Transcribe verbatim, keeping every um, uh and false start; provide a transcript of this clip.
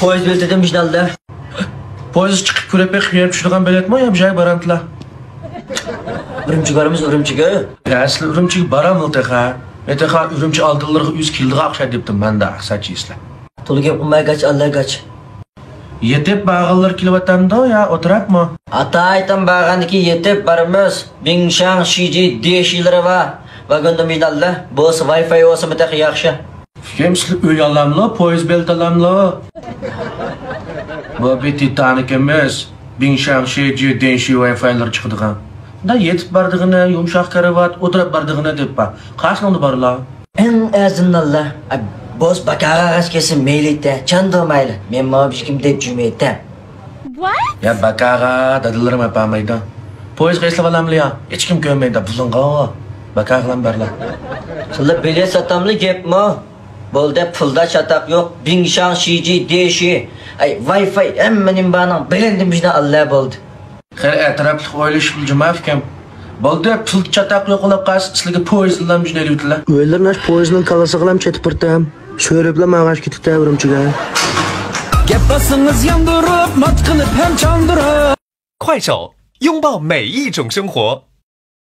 پويىز بېلىتىدىن بىشنالدى. پويىز چىقىپ كۆرۈپ بېقىپ يەپ چۈشىدىغان بېلەتمۇ يا بىر جاي بارامتىلا؟ ئۈرۈمچىگە بارىمىز، ئۈرۈمچىگە. ئەسلى ئۈرۈمچىگە باراملا تېخى. ئە، تېخى ئۈرۈمچى ئالدىلىرىغا ئۆزى كېلىدىغان ئوخشايدۇ دەپتىم مەن-دە، ئەقسەچ ئىسلە. تولا گەپ قىلماي گاچ، ئاللا گاچ. يېتىپ بارغانلار كېلىۋاتامدۇ يا ئولتۇراپمۇ؟ ئاتايتىن بارغاندىكى يېتىپ بارىمىز. بىڭشاڭ شىجى دېشىلىرى بار. ۋاگوندا مىناللا. بولسا ۋاي فاي بولسىمۇ تېخى ياخشى. ئۇكام، سىلەر ئۆي ئالاملۇ، پويىز بېلىتى ئالاملۇ؟ بۇ بىر تىتانىك ئەمەس. بىڭشاڭ شىجى دېنشى ۋاي فايلىرى چىقىدىغان. دا يېتىپ بارىدىغىنى، يۇمشاق كارىۋات، ئولتۇرۇپ بارىدىغىنى دەپ بار. قايسىنىڭدا بارلا؟ ئەڭ ئەزىمناللا. بولسا باكاغا ئاغاچ كەلسە مەيلى ئېيتە، چاندۇرمايلى. مەن ماۋۇ بىشكىم دەپ جۈمە ئېيتە. يا باكاغا دادىلىرىم ئاپارمايدۇ. پويىزغا ئېسىلىۋالاملى يا؟ ھېچكىم كۆرمەيدۇ، بۇلۇڭغا. باكاغىلام بارلا. سىلەر بېلەت ساتاملى گەپمۇ؟ بولدى، پۇلدا چاتاق يوق. بىڭشاڭ شىجى دېشى. ئەي، ۋاي فاي، ھەممە نېمە بارنىڭ بىلەندىن بىشنى ئاللا بولدى. خېلى ئەتراپلىق ئويلىشىپ جۇماپ ئىكەن. بولدى، پۇل چاتاق يوق بولۇپ قالسا، سىلەرگە پويىزلام جۈنەيلى ئۆتىلە. ئۆيلىرىنى ئاش پويىزنىڭ كاللىسىغىلام چېتىپ بىرتەم. شۆرۈپلا ماڭاش كېتىپتە ئۈرۈمچىگە. گەپ باسسىڭىز ياندۇرۇپ، مات قىلىپ ھەم چاندۇرۇپ. 快手，拥抱每一种生活。